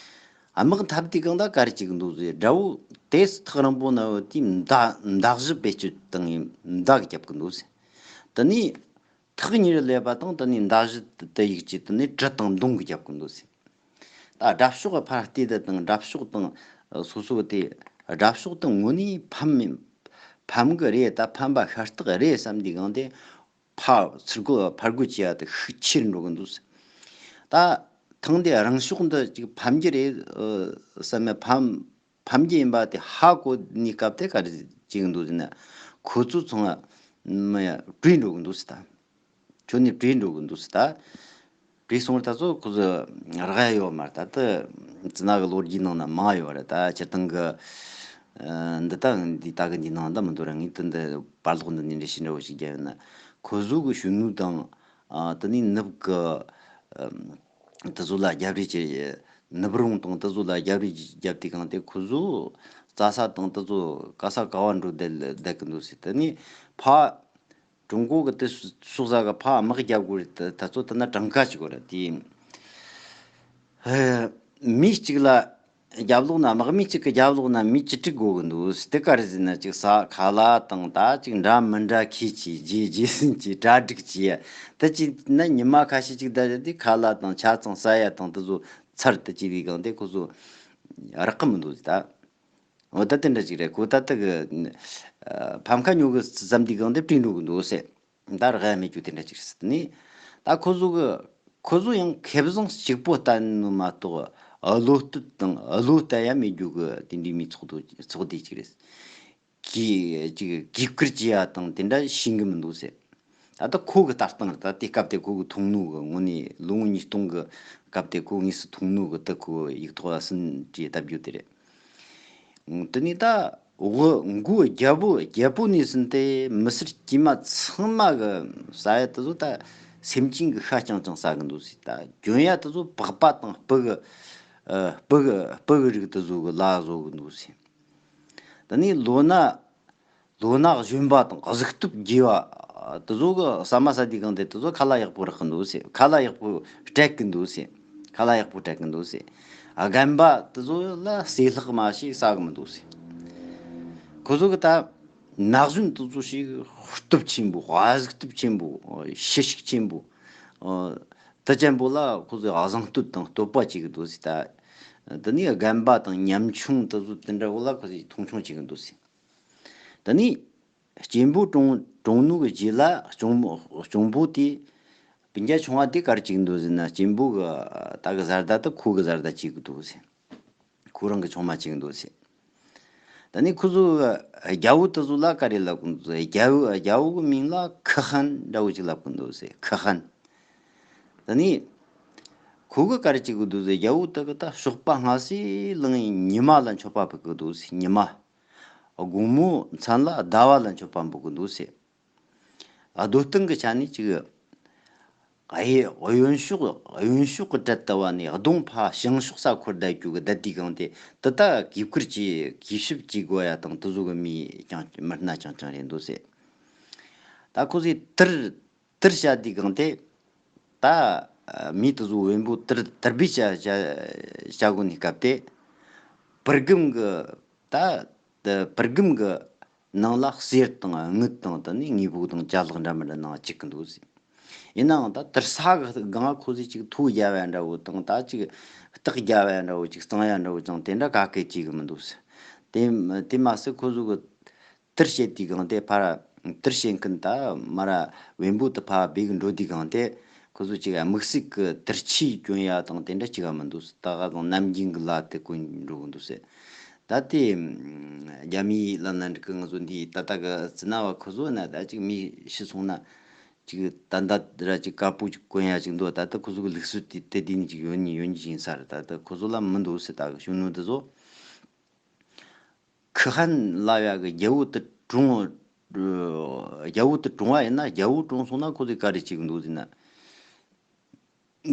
དམག་འཐབ་དུས་གང་ད་ག་རེ་བྱེད་ཀྱི་འདུག་ཟེར། དགྲ་བོ་དེ་ཐག་རིང་པོ་ན་ཡོད་དུས་མདའ་མདའ་གཞུ་བེད་སྤྱོད་བཏང་ངས་མདའ་གི་རྒྱབ་ཀྱི་འདུག་ཟེར། དེ་ནས་ཐག་ཉེ་རུ་སླེབས་པ་དང་དེ་ནས་མདའ་གཞུ་དེ་གཡུགས་རྗེས་དེ་ནས་གྲི་དང་མདུང་གི་རྒྱབ་ཀྱི་འདུག་ཟེར། ད་དགྲ་ཕྱོགས་ཕར་བལྟས་དེ་དང་། དགྲ་ཕྱོགས་དང་སོ་སོ་དེ། དགྲ་ཕྱོགས་དེ་དངོས་གནས་ཕམ་མིན་ཕམ་གི་རེད། ད་ཕམ་པ་ཤ་སྟག་རེད་བསམ་དུས་གང་དེ་ཕར་ཚུར་རྒོལ་ཕར་རྒོལ་བྱེད་ཡ་དེ་ཤུགས་ཆེར་འགྲོ་གི་འདུག་ཟེར། ད་ཐེངས་འདི་རང་ཕྱོགས་འདི་ཅིག་ཕམ་གྱི་རེད་བསམ་ཡ། ཕམ་ཕམ་རྒྱུ་ཡིན་པ་དེ་ཧ་གོ་ནི་སྐབས་དེ་ག་རེ་བྱེད་ཀྱི་འདུག་ཟེར་ན། ཁོ་ཚོ་ཚང་མ་ཡ་བྲོས་འགྲོ་གི་འདུག་ཟེར། ད་ཁྱོད་ནི་བྲོས་འགྲོ་གི་འདུག་ཟེར། ད་བྲོས་སོང་བར་ད་ཚོ་ཁོ་ཚོ་རག་ཡ་ཡོད་མ་རེད། ད་དེ་ཙི་ན་གི་ལོ་རྒྱུས་ནང་ན་མང་ཡོད་རེད། ད་སྤྱིར་བཏང་གི་ཨ་འདི་ད་འདི་ད་གི་འདི་ནང་ད་མི་འདུག་ར། ངས་དེ་འདི་པར་ལོག་འདི་ནས་འགྲེལ་བཤད་འདྲ་བོ་ཞིག་རྒྱབ་ཡོད་ན། ཁོ་ཚོ་གི་གཞོན་ནུ་དང་། ཨ། དེ་ནས་ནུབ་གི་ཨ་དེ་ཚོ་ལ་རྒྱབ་རེས་ཀྱི། ནུབ་རོང་དང་དེ་ཚོ་ལ་རྒྱབ་རེས་རྒྱབ་དུས་གང་དེ་ཁོ་ཚོ་རྩྭ་ས་དང་དེ་ཚོ་ག་ས་ག་བ་འགྲོ་བསྡད་བསྡད་ཀྱི་འདུག་ཟེར། དེ་ནས་ཕ་ཀྲུང་གོ་གི་དེ་སོ་སོ་ས་གི་ཕ་དམག་རྒྱབ་དགོས་རེད། ད་ད་ཚོ་དེ་ན་གྲངས་ཀ་ཞིག་དགོས་རེད། དེ་མི་གཅིག་ལ་རྒྱབ་ལོག་ན། དམག་མི་གཅིག་གི་རྒྱབ་ལོག་ན་མི་བཅུ་དྲུག་དགོས་ཀྱི་འདུག་དེ་ག་རེ་ཟེར་ན། ཅིག་ས་ཁ་ལག་དང་ད་ཅིག་འདྲ་མི་འདྲ་ཁྱེར་གྱིས། རྗེས་རྗེས་ཟིན་གྱིས། གྲ་སྒྲིག་གྱིས། དེ་ཅིག་ན་ཉི་མ་ཁ་ཤས་ཅིག་ད་དེ་ཁ་ལག་དང་ཆ་ཚང་ཟ་ཡ་དང་དེ་ཚོ་ཚར། དེ་ཅིག་དེ་གང་དེ་ཁོ་ཚོ་རག་གི་མི་འདུག་ད་འོ་ད་དེ་འདྲ་ཅིག་རེད། ཁོ་ད་དེ་གི་ཨ་ཕམ་ཁ་ཉོ་གི་བསམ་དུས་གང་དེ་བྲོས་འགྲོ་གི་འདུག་ཟེར། ད་རག་ཡ་མེད་རྒྱུ་དེ་འདྲ་ཅིག་རེད། ནི་ད་ཁོ་ཚོ་གི་ཁོ་ཚོ་ཡང་ཁེ་བཟང་གཅིག་པོ་བལྟ་ནི་མ་གཏོགས་བློ་གཏད་དང་བློ་གཏད་ཡ་མེད་རྒྱུ་གི་དེ་འདྲའི་མི་ཚོགས་དུ་ཚོགས་སྡེ་ཅིག་རེད། གི་ཅིག་གུས་བཀུར་བྱེད་ཡ་དང་དེ་འདྲ་ཤེས་གི་མི་འདུག་ཟེར། ད་ལྟ་ཁོ་གི་ལྟ་སྟངས་རེད། ད་དེ་སྐབས་དེ་ཁོ་གི་མཐོང་ནོ་གི་དངོས་གནས་ལོ་ངོ་ཉིས་སྟོང་གི་སྐབས་དེ་ཁོ་དངོས་སུ་མཐོང་ནོ་གི་དེ་ཁོ་ཡིག་ཐོག་ལ་ཟིན་བྲིས་བཏབ་རྒྱུ་དེ་རེད། དེ་ནས་ད་འུ་མགོ་རྒྱལ་པོ་རྒྱལ་པོ་ནས་ཟིན་ཏེ་མི་སེར་དཀྱུས་མ་ཚང་མ་གི་ཟ་ཡ་དེ་ཚོ་ད་སེམས་ཅན་གི་ཤ་རྐྱང་རྐྱང་ཟ་གི་འདུག་ཟེར། ད་གྱོན་ཡ་དེ་ཚོ་པགས་པ་དང་སྤུ་གི་ཨ་སྤུ་གི་སྤུ་གི་རིགས་དེ་ཚོ་གི་ལ་བཟོ་གི་འདུག་ཟེར། དེ་ནས་ལོ་ན་ལོ་ན་གཞོན་པ་དང་གཟུགས་སྟོབས་རྒྱས་པ་དེ་ཚོ་གི་ཟ་མ་ཟ་དུས་གང་དེ་དེ་ཚོ་ཁ་ལག་ཡག་པོ་རག་གི་འདུག་ཟེར། ཁ་ལག་ཡག་པོ་སྤྲད་གི་འདུག་ཟེར། ཁ་ལག་ཡག་པོ་སྤྲད་གི་འདུག་ཟེར། རྒན་པ་དེ་ཚོ་ལ་ཟས་ལྷག་མ་ཞིག་ཟ་གི་མི་འདུག་ཟེར། ཁོ་ཚོ་གི་ད་ན་གཞོན་དེ་ཚོ་ཞིག་སྟོབས་ཆེན་པོ། གཟུགས་སྟོབས་ཆེན་པོ། ཤེད་ཤུགས་ཆེན་པོ། དེ་ཅན་པོ་ལ་ཁོ་ཚོས་གཟེངས་བསྟོད་དང་བསྟོད་པ་བྱེད་གི་འདུག་ཟེར། ད་དེ་ནས་རྒན་པ་དང་ཉམ་ཆུང་དེ་ཚོ་དེ་འདྲ་བོ་ལ་ཁོ་ཚོས་མཐོང་ཆུང་བྱེད་གི་འདུག་ཟེར། དེ་ནས་སྐྱེན་པོ་གྲོངས་གྲོངས་ནོ་གི་རྗེས་ལ་གཅུང་གཅུང་པོ་དེ་སྤུན་ཀྱག་ཆུང་བ་དེ་ག་རེ་བྱེད་ཀྱི་འདུག་ཟེར་ན། སྐྱེན་པོ་གི་ད་གི་བཟའ་ཟླ་དེ་ཁོ་གི་བཟའ་ཟླ་བྱེད་ཀྱི་འདུག་ཟེར། ཁོ་རང་གི་ཆུང་མ་བྱེད་ཀྱི་འདུག་ཟེར། ད་ནི་ཁོ་ཚོ་རྒྱལ་པོ་དེ་ཚོ་ལ་ག་རེ་ལབ་གི་འདུག་ཟེར། རྒྱལ་པོ་རྒྱལ་པོ་གི་མིང་ལ་ཁི་ཧན་འདྲ་བོ་ཅིག་ལབ་གི་འདུག་ཟེར། ཁི་ཧན། ད་ནི་ཁོ་གི་ག་རེ་བྱེད་གི་འདུག་ཟེར། རྒྱལ་པོ་དེ་གི་ད་གཤོག་པ་སྔ་སེ་བླངས་ཉི་མ་ལ་མཆོད་པ་འབུལ་གི་འདུག་ཟེར། ཉི་མ། དགོང་མོ་མཚན་ལ་ཟླ་བ་ལ་མཆོད་པ་འབུལ་གི་འདུག་ཟེར། རྡོ་སྟེང་གི་ཆ་ནས་ཅིག་གཡས་གཡོན་ཕྱོགས་གཡོན་ཕྱོགས་ཀྱི་གྲལ་དུ་བ་ནས་གདོང་ཕ་བྱང་ཕྱོགས་ས་འཁོར་བསྡད་རྒྱུ་གི་བསྡད་དུས་གང་དེ་དེ་ད་གུས་བཀུར་གྱིས་གུས་ཞབས་བྱེད་དགོས་ཡ་དང་དེ་ཚོ་གི་མི་ཀྱང་མི་སྣ་རྐྱང་རྐྱང་རེད་འདུག་ཟེར། ད་ཁོ་ཚོས་དེར་དེར་བྱ་དུས་གང་དེ་ད་མི་དེ་ཚོ་བེམ་པོ་དེར་དེར་བི་བྱ་བྱ་བྱ་དགོས་ནི་སྐབས་དེ་པུར་སྒམ་གི་ད་དེ་པུར་སྒམ་གི་ནང་ལ་གསེར་དང་དངུལ་དང་དེ་ནས་དངོས་པོ་དང་ཅ་ལག་འདྲ་མི་འདྲ་ནང་བཅུག་གི་འདུག་ཟེར། ཡིན་ནའང་ད་དེར་ས་གི་སྒང་ཁོ་ཚོས་ཅིག་ཐོ་རྒྱབ་ཡ་འདྲ་བོ་དང་ད་ཅིག་སྟག་རྒྱབ་ཡ་འདྲ་བོ་ཅིག་གཙང་ཡ་འདྲ་བོ་ཅང་དེ་འདྲ་ག་གེ་བྱེད་གི་མི་འདུག་ཟེར། དེ་དེ་མ་ཟད་ཁོ་ཚོ་གི་དེར་བྱེད་དུས་གང་དེ་ཕར་དེར་བྱེད་མཁན་ད་མ་ར་བེམ་པོ་དེ་ཕར་སྦས་གི་འགྲོ་དུས་གང་དེ་ཁོ་ཚོ་ཅིག་དམིགས་བསལ་གི་དེར་ཆས་གྱོན་ཡ་དང་དེ་འདྲ་བྱེད་ག་མི་འདུག་ཟེར། ད་ག་དང་ནམ་རྒྱུན་གི་ལ་དེ་གོན་འགྲོ་གི་འདུག་ཟེར། ད་དེ་རྒྱ་མིའི་ལ་ན་འགྲིག་གི་ང་ཚོ་འདི་ད་ལྟ་གི་ཙི་ན་བ་ཁོ་ཚོ་ན་ད་ཅིག་མི་ཤི་སོང་ན་ཅིག་ད་ད་ར་ཅིག་དཀར་པོ་ཅིག་གོན་ཡ་ཅིག་འདུག་ད་ལྟ་ཁོ་ཚོ་གི་ལུགས་སྲོལ་དེ་དེ་དེ་ནི་ཅིག་ཡོད་ནི་ཡོད་ནི་ཅིག་ཡིན་ས་རེད། ད་ལྟ་ཁོ་ཚོ་ལ་མི་འདུག་ཟེར། ད་གི་གཞོན་ནུ་དེ་ཚོ་ཁི་ཧན་ལབ་ཡ་གི་རྒྱལ་པོ་དེ་གྲོངས་རྒྱལ་པོ་དེ་གྲོངས་པ་ཡིན་ན་རྒྱལ་པོ་གྲོངས་སོང་ན་ཁོ་ཚོས་ག་རེ་བྱེད་གི་འདུག་ཟེར་ན།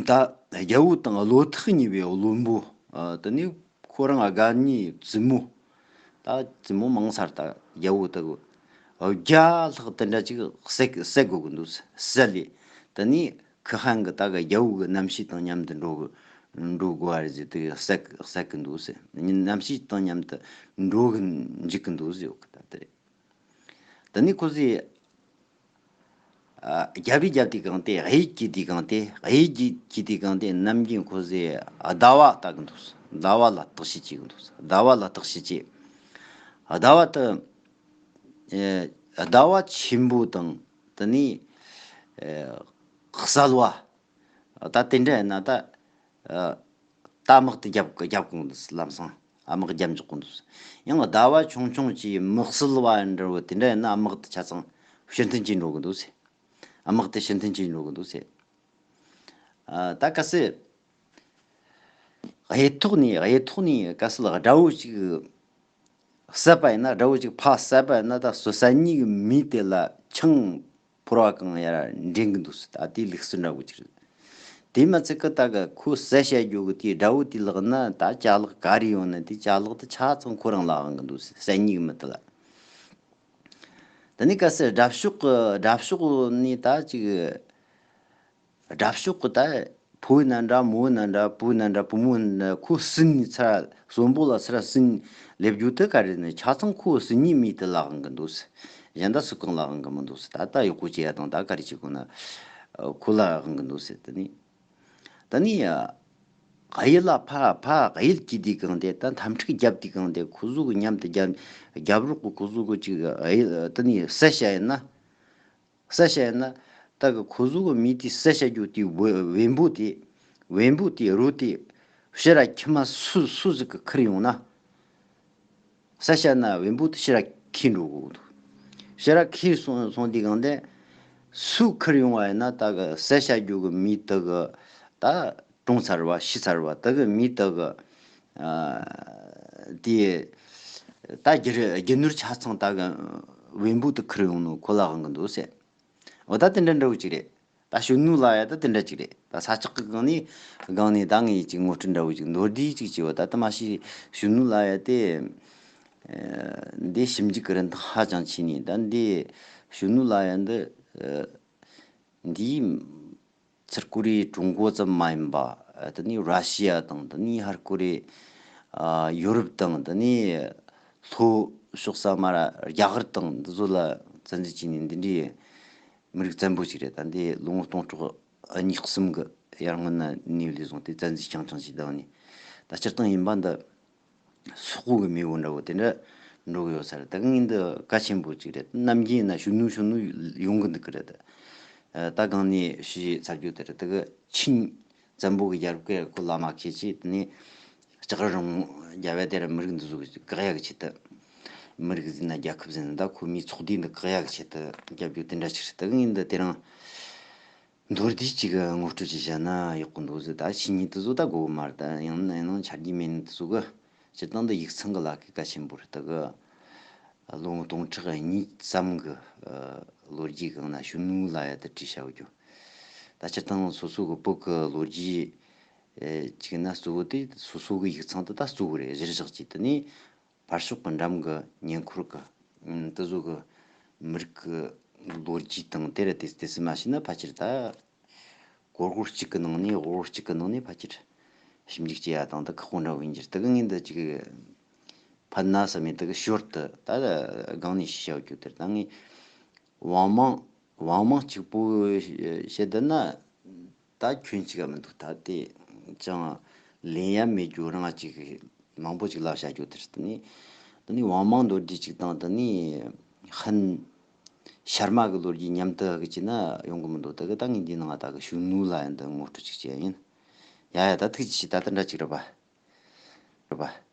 ད་རྒྱལ་པོ་དང་བློ་ཐག་ཉེ་བའི་བློན་པོ། ཨ། དེ་ནས་ཁོ་རང་དགའ་ཉེ་བཙུན་མོ། ད་བཙུན་མོ་མང་ས་རེད། ད་རྒྱལ་པོ་དེ་གི་བརྒྱ་ལྷག་དེ་འདྲ་ཅིག་བསད་བསད་དགོས་ཀྱི་འདུག་ཟེར་ལས། དེ་ནས་ཁི་ཧན་གི་ད་གི་རྒྱལ་པོ་གི་རྣམ་ཤེས་དང་མཉམ་དུ་འགྲོ་གི་འགྲོ་དགོས་པ་རེད་ཟེར། དེ་གི་བསད་བསད་ཀྱི་འདུག་ཟེར། རྣམ་ཤེས་དང་མཉམ་དུ་འགྲོ་གི་འཇུག་གི་འདུག་ཟེར། ཡོད་གི་ད་དེ་རེད། དེ་ནས་ཁོ་ཚོས། ཨ། རྒྱབ་རི་རྒྱབ་དུས་གང་དེ་གཡས་གྱེས་དུས་གང་དེ་གཡས་གྱེས་གྱེས་དུས་གང་དེ་ནམ་རྒྱུན་ཁོ་ཚོས་ཟླ་བ་ལྟ་གི་འདུག་ཟླ་བ་ལ་བརྟག་དཔྱད་བྱེད་གི་འདུག་ཟླ་བ་ལ་བརྟག་དཔྱད་བྱེད། ཟླ་བ་དེ། ཨེ། ཟླ་བ་ཆེན་པོ་དང་དེ་ནས། ཨེ། གསལ་བ། ད་དེ་འདྲ་ཡིན་ན་ད། ཨ། ད་དམག་དེ་རྒྱབ་རྒྱབ་གོང་དུ་ལམ་སང་དམག་རྒྱབ་འཇོག་གོང་དུ། ཡང་ཟླ་བ་ཆུང་ཆུང་གི་དམག་སྲིད་པ་འདྲ་བོ་དེ་འདྲ་ཡིན་ན་དམག་དེ་ཆ་ཚང་ཕྱིར་འཐེན་བྱེད་འགྲོ་གི་འདུག་ཟེར། དམག་དེ་ཕྱིར་འཐེན་བྱེད་འགྲོ་གི་འདུག་ཟེར། ཨ། ད་གལ་སྲིད་གཡས་ཐོག་ནས་གཡས་ཐོག་ནས་གལ་སྲིད་དགྲ་བོ་ཞིག་བསད་པ་ཡིན་ན། དགྲ་བོ་ཅིག་ཕར་བསད་པ་ཡིན་ན། ད་གསོད་ས་གཉིས་ཀྱི་མི་དེ་ལ་ཆང་ཕོར་བ་གང་ཡར་འདྲེན་གྱི་འདུག་ཟེར། ད་དེའི་ལུགས་སྲོལ་འདྲ་བོ་ཅིག་རེད། དེ་མ་ཚད་ཀྱི་ད་གི་ཁོ་བསད་བྱ་རྒྱུ་གི་དེའི་དགྲ་བོ་དེའི་ལག་ན་ད་ཅ་ལག་ག་རེ་ཡོད་ན་དེ་ཅ་ལག་དེ་ཆ་ཚང་ཁོ་རང་ལ་དབང་གི་འདུག་ཟེར། བསད་གཉིས་ཀྱི་མི་དེ་ལ། དེ་ནས་གལ་སྲིད་དགྲ་ཕྱོགས་ཀྱི་དགྲ་ཕྱོགས་ནས་ད་ཅིག་དགྲ་ཕྱོགས་ཀྱི་ད་ཕོ་ཡིན་ན་འདྲ། མོ་ཡིན་ན་འདྲ། བུ་ཡིན་ན་འདྲ། བུ་མོ་ཡིན་ན་འདྲ། ཁོ་སྲིན་ནས་ཚུར་གསོན་པོ་ལ་ཚུར་སྲིན་སླེབས་རྒྱུ་དེ་ག་རེ་ནི་ཆ་ཚང་ཁོ་སྲིན་ནས་མི་དེ་ལ་དབང་གི་འདུག་ཟེར། གཞན་དག་སུ་གང་ལ་དབང་གི་མི་འདུག་ཟེར། ད་ལྟ་ཡག་པོ་བྱེད་ཡ་དང་ད་ག་རེ་བྱེད་དགོས་ན་ཁོ་ལ་དབང་གི་འདུག་ཟེར། དེ་ནས་ད་ནི་གཡས་ལ་ཕར་ཕར་གཡས་ཀྱི་དེ་གང་དེ་ད་འཐབ་འཁྲུག་རྒྱབ་དུས་གང་དེ་ཁོ་ཚོ་གི་མཉམ་དུ་རྒྱབ་རྒྱབ་རོགས་གི་ཁོ་ཚོ་གི་ཅིག་གཡས་དེ་ནས་བསད་བྱ་ཡིན་ན། བསད་བྱ་ཡིན་ན། ད་གི་ཁོ་ཚོ་གི་མི་དེ་བསད་བྱ་རྒྱུ་དེ་བེ་བེམ་པོ་དེ། བེམ་པོ་དེ་རོ་དེ་ཕྱི་ར་ཁྱི་མ་སུ་སུ་ཟིག་གི་ཁུར་ཡོང་ན། བསད་བྱ་ན་བེམ་པོ་དེ་ཕྱི་ར་ཁྱེར་འགྲོ་གི་འདུག་ཕྱི་ར་ཁྱེར་སོང་སོང་དུས་གང་དེ་སུ་ཁུར་ཡོང་བ་ཡིན་ན། ད་གི་བསད་བྱ་རྒྱུ་གི་མི་དེ་གི་ད་གྲོངས་ཚར་བ་ཤི་ཚར་བ་དེ་གི་མི་དེ་གི། ཨ། དེ་ད་རྒྱུ་རྒྱུ་ནོར་ཆ་ཚང་ད་གི་བེམ་པོ་དེ་ཁུར་ཡོང་ནོ་ཁོ་ལ་དབང་གི་འདུག་ཟེར། འོ་ད་དེ་འདྲ་འདྲ་བོ་ཅིག་རེད། ད་གཞོན་ནུ་ལ་ཡ་ད་དེ་འདྲ་ཅིག་རེད། ད་ས་ཆག་གི་སྒང་ནས་སྒང་ནས་ད་ངས་ཅིག་ངོ་སྤྲོད་འདྲ་བོ་ཅིག་མདོར་བསྡུས་ཅིག་བྱས་པ། ད་ད་མ་གཞི་གཞོན་ནུ་ལ་ཡ་དེ། ཨ། འདི་ཞིབ་འཇུག་གི་རིན་ཐང་ཧ་ཅང་ཆེ་ནི། ད་འདི་གཞོན་ནུ་ལ་ཡ་འདི། ཨ། འདི་ཚུར་ཀོ་རི་ཀྲུང་གོ་ཙམ་མ་ཡིན་པ། ཨ། དེ་ནས་ར་ཤི་ཡ་དང་། དེ་ནས་ཧར་ཀོ་རི། ཨ། ཡོ་རོབ་དང་། དེ་ནས་ལྷོ་ཕྱོགས་ས་མ་ར་རྒྱ་གར་དང་འདི་ཚོ་ལ་བཙན་འཛུལ་བྱས་ནས་འདི་འདྲའི་མི་རིགས་བཙན་པོ་ཞིག་རེད། ད་འདི་ལོ་ངོ་སྟོང་ཕྲག་གཉིས་གསུམ་གི་ཡར་སྔོན་ན་ནས་ལས་བཟུང་སྟེ་བཙན་འཛུལ་རྐྱང་རྐྱང་ཞིག་བཏང་ནས། ད་སྤྱིར་བཏང་ཡིན་པ་འདི་སོག་པོ་གི་མེས་པོ་འདྲ་བོ་དེ་འདྲ་འགྲོ་གི་ཡོད་ས་རེད། ད་ངས་འདི་གལ་ཆེན་པོ་ཅིག་རེད། ནམ་རྒྱུན་ཡིན་ན་གཞོན་ནུ་གཞོན་ནུ་ཡོང་གི་འདུག་གི་རེད། ད་སྒང་ནས་ཞུས་ཚར་རྒྱུ་དེ་རེད། དེ་གི་ཆིན་བཙན་པོ་གི་རྒྱལ་རབས་སྐོར་ལ་མ་ཁེལ་ཆེ། དེ་ནས་ལྕགས་རི་རིང་མོ་རྒྱབ་ཡ་དེ་ར་མི་རིགས་འདི་ཚོ་གི་བཀག་ཡ་གི་ཆེད་དུ། མི་རིགས་ཟིན་ན་རྒྱལ་ཁབ་ཟིན་ན་ད་ཁོ་མིའི་ཚོགས་སྡེ་འདི་བཀག་ཡག་གི་ཆེད་དུ་རྒྱབ་རྒྱུ་དེ་འདྲ་ཅིག་རེད། ད་ངས་འདི་དེ་རིང་མདོར་བསྡུས་ཅིག་ངོ་སྤྲོད་ཅིག་བྱས་ན་ཡག་པོ་འདུག་ཟེར། ད་ཆོས་ཉིད་དེ་ཚོ་ད་དགོས་གི་མ་རེད། ད་ཡང་ན་ཡང་ན་ཆ་རྒྱུས་མེད་ནི་དེ་ཚོ་གི་སྤྱིར་བཏང་འདི་ཡིག་ཚང་གི་ལ་ཁ་གལ་ཆེན་པོ་རེད། ད་གི་ལོ་ངོ་སྟོང་ཕྲག་གཉིས་ཙམ་གི་ལོ་རྒྱུས་གང་ན་གཞོན་ནུ་ལ་ཡ་དེ་བྲིས་བྱ་རྒྱུ། ད་སྤྱིར་བཏང་སོ་སོ་གི་བོད་གི་ལོ་རྒྱུས་ཅིག་ན་གཙོ་བོ་དེ་སོ་སོ་གི་ཡིག་ཚང་དུ་ད་གཙོ་བོ་རེད། གཞིར་བཞག་ཅིག་དེ་ནས་ཕར་ཕྱོགས་ཀྱི་འགྲམ་གྱི་ཉེ་འཁོར་གྱི་ཨུམ་དེ་ཚོ་གི་མི་རིགས་ཀྱི་ལོ་རྒྱུས་དང་དེ་ར་དེ་དེ་ཚོ་མ་ཤེས་ན་ཕལ་ཆེར་ད་གོ་སྒོར་གཅིག་གི་ནང་ནས་སྒོར་གཅིག་གི་ནང་ནས་ཕལ་ཆེར་ཞིབ་འཇུག་བྱེད་ཡ་དང་ད་ཁག་པོ་འདྲ་བོ་ཡིན་གྱི་རེད། དེ་གི་ངས་འདི་ཅིག་ཕན་ན་བསམ་ནས་དེ་གི་ཞོར་དུ་ད་སྒང་ནས་ཞུ་བྱ་རྒྱུ་དེར་ད་ངས་དབང་མང་དབང་མང་གཅིག་པོ་བཤད་བསྡད་ན། ད་ཁྱོན་གཅིག་ག་མི་འདུག་ད་དེ་ཅང་ལེན་ཡ་མེད་རྒྱུ་རང་ཅིག་མང་པོ་ཅིག་ལབ་བྱ་རྒྱུ་དེ་རེད། དེ་ནི་དེ་ནི་དབང་མང་མདོར་བསྡུས་ཅིག་དང་དེ་ནི་ཧན་ཤར་མ་གི་ལོ་རྒྱུས་མཉམ་དུ་གི་བྱས་ན་ཡོང་གི་མི་འདུག་ད་གི་ད་ངས་འདིའི་ནང་ད་གི་གཞོན་ནུ་ལ་ཡང་འདི་ངོ་སྤྲོད་ཅིག་བྱས་ཡིན། ཡ་ཡ་ད་ཐུགས་རྗེ་ཆེ། ད་ད་འདྲ་ཅིག་རེད་པ། རེད་པ།